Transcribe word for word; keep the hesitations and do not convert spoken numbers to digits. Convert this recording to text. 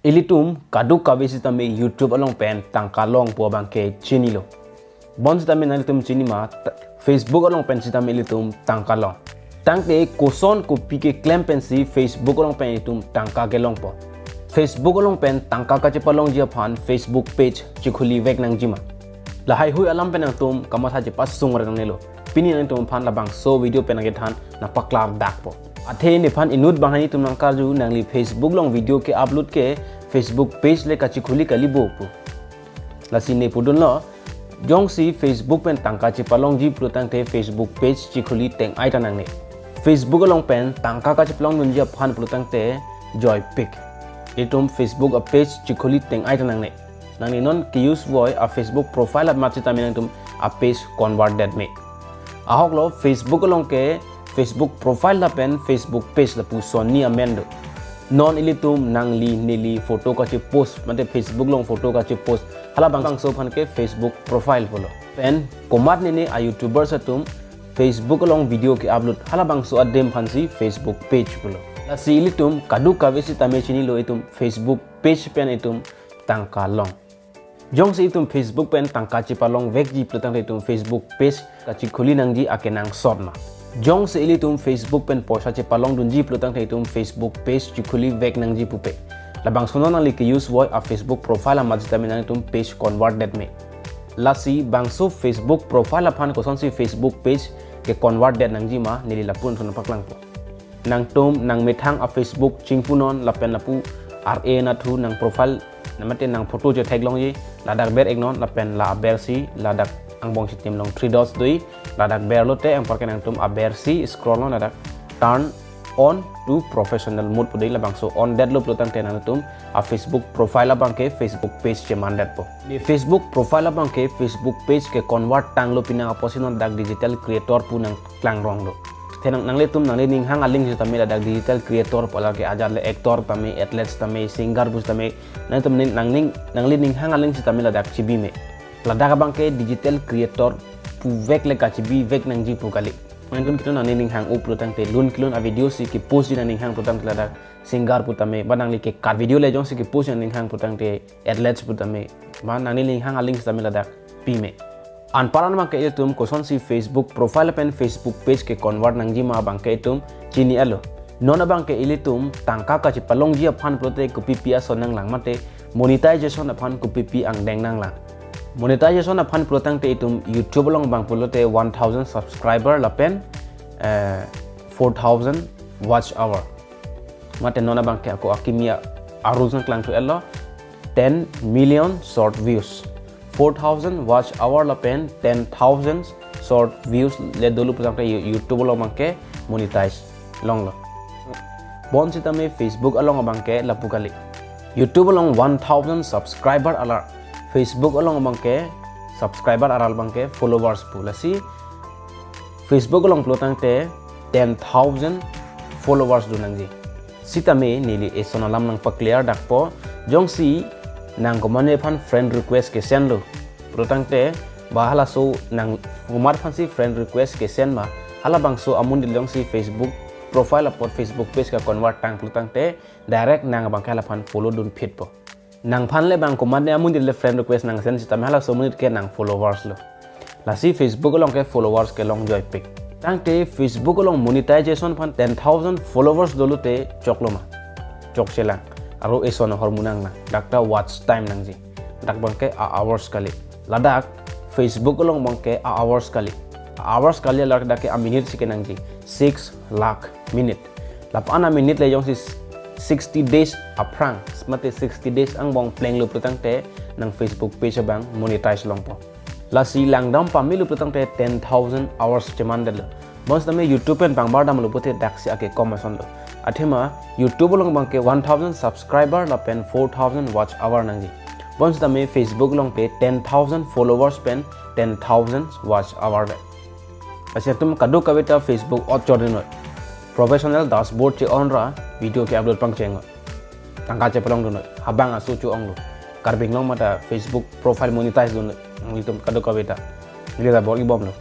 Ilitum kadokave sitame YouTube along pen tangka longpo abangke chinilo. Bonsitame nanglitum chinima, ta-, Facebook along pen sitame ilitum tangka long. Tangte koson kopi keklem pensi Facebook along pen itum tangka kelongpo? Facebook along pen tangka kachepalongji aphan Facebook page chekhuli vek nangjima? Lahaihui alam pen nangtum kamatha chepasung ret nangnelo. Pini nangtum aphan labangso video pen nangkethan nangpaklardakpo. Athe nephan inut banghini atum nangkarju, nangli Facebook along video ke-upload ke Facebook page le kachekhuli kalibo pu. Lasi ne pudunlo, jongsi Facebook pen tangka chepalongji pulo tangte Facebook page chekhuli teng-ai ta nangne. Facebook along pen tangka kachepalongdunji aphan pulo tangte joipik. Itum Facebook a page chekhuli teng-ai ta nangne. Nangli non ke-use voi a Facebook profile amat sitame nangtum a page convert det me. Ahoklo, Facebook along ke Facebook profile lapen Facebook page lapuson ni amen do. Non ilitum nangli neli photo kachepost, mate Facebook along photo kachepost, halabangso aphan ke Facebook profile pulo. Pen komatne ne a YouTubers atum Facebook along video ke-upload, halabangso adim aphansi Facebook page pulo. Lasi ilitum kadokave sitame chinilo, itum Facebook page pen itum tangka long. Jongsi itum Facebook pen tangka chepalong vekji pulo tangte itum Facebook page kachekhuli nangji akenangsot ma? Jongsi ilitum Facebook pen poisa chepalongdunji pulo tangte itum Facebook page chekhuli vek nangji pupe. Labangso non nangli ke-use voi a Facebook profile amat sitame nangtum page convert det me. Lasi bangso Facebook profile aphan kosonsi Facebook page ke-convert det nangjima, neli lapuson nangpaklangpo. Nangtum nangmethang a Facebook chingpunon lapen lapu ar-e nathu nang profile, namate nang photo chetheklongji, ladak ber-iknon lapen la abersi ladak angbong chitim along three dots do-i, ladak berlote anparke nangtum abersi scroll non, ladak turn on to professional mode pu do-i, labangso on detlo pulo tangte nangtum a Facebook profile abangke Facebook page chemandetpo. Ne Facebook profile abangke Facebook page ke-convert tanglo, pini apotsi non dak digital creator pu nangklangronglo. Athe nang, nanglitum nangli ninghang aling sitame ladak digital creator pu alar ke, ajat le actor tame, athletes tame, singer pu sitame, nangtum ning, nangning, nangli ninghang aling sitame ladak chebi me. Ladak abangke digital creator pu vek le kachebi vek nangji pu kali. Nangtum kito nangli ninghang-o pulo tangte, lun kelun a video si ke-post ji nangninghang pulo tangte ladak singer pu tame, ba nangli ke-cut video le jongsi ke-post ji nangninghang pulo tangte, athletes pu tame, ba nangli ninghang aling sitame ladak pi me. Anparan abangke itum kosonsi Facebook profile pen Facebook page ke-convert nangjima abangke itum chini-etlo. Non abangke ilitum tangka kachepalongji aphan pulote kopipi ason nanglang, mate monetization aphan kopipi angdeng nanglang? Monetization aphan pulo tangte itum YouTube along abang pulote one thousand subscriber lapen, eh, four thousand watch hour. Mate non abangke ako akimi a rules nangklangthu-etlo, ten million short views, four thousand watch hour lapen ten thousand short views le dolo pulo tangte You-, YouTube along abangke monetize longlo. Bonsitame Facebook along abangke lapu kali. YouTube along one thousand subscriber alar, Facebook along abangke subscriber aral abangke followers pu. Lasi Facebook along pulo tangte ten thousand followers do nangji. Sitame neli eson alam nangpaklardakpo, jongsi nang komatne aphan friend request ke-sendlo pulo tangte, ba halaso nang komat aphansi friend request ke-send ma, halabangso amonit le jongsi Facebook profile apot Facebook page ke-convert tang pulo tangte, direct nang abangke halaphan follow dunphitpo. Nangphan le bang komatne amonit le friend request nang-send sitame halaso amonit ke nang followers lo. Lasi Facebook along ke followers kelong joipik. Tangte Facebook along monetization aphan ten thousand followers dolote choklo ma? Chokchelang. Aro eson ahormu nanglang. Dak ta watch time nangji. Dak abangke a hours kali. Ladak Facebook along abangke a hours kali. A hours kali alar dak ke a minute si kenangji. Six lakh minute. Lapu-an a minute le jongsi sixty days aphrang, mate sixty days angbong plenglo pulo tangte, nang Facebook page abang monetize longpo. Lasi langdam pamelo pulo tangte ten thousand hours chemandetlo. Bonsitame YouTube pen pangbardamlo pulote daksi akekom ason do. Athema YouTube along abangke one thousand subscriber lapen four thousand watch hour nangji. Bonsitame Facebook along ke ten thousand followers pen ten thousand watch hour le. Lasi nangtum kadokave ta Facebook ot chordunnon. Professional dashboard che-on ra video ke-upload pangcheng-non. Tangka chepalongdunnon. Habang aso cho-onglo. Karbi Anglong mate Facebook profile monetize dunnon. Nanglitum kadokave ta. Neli ta bor-ibomlo.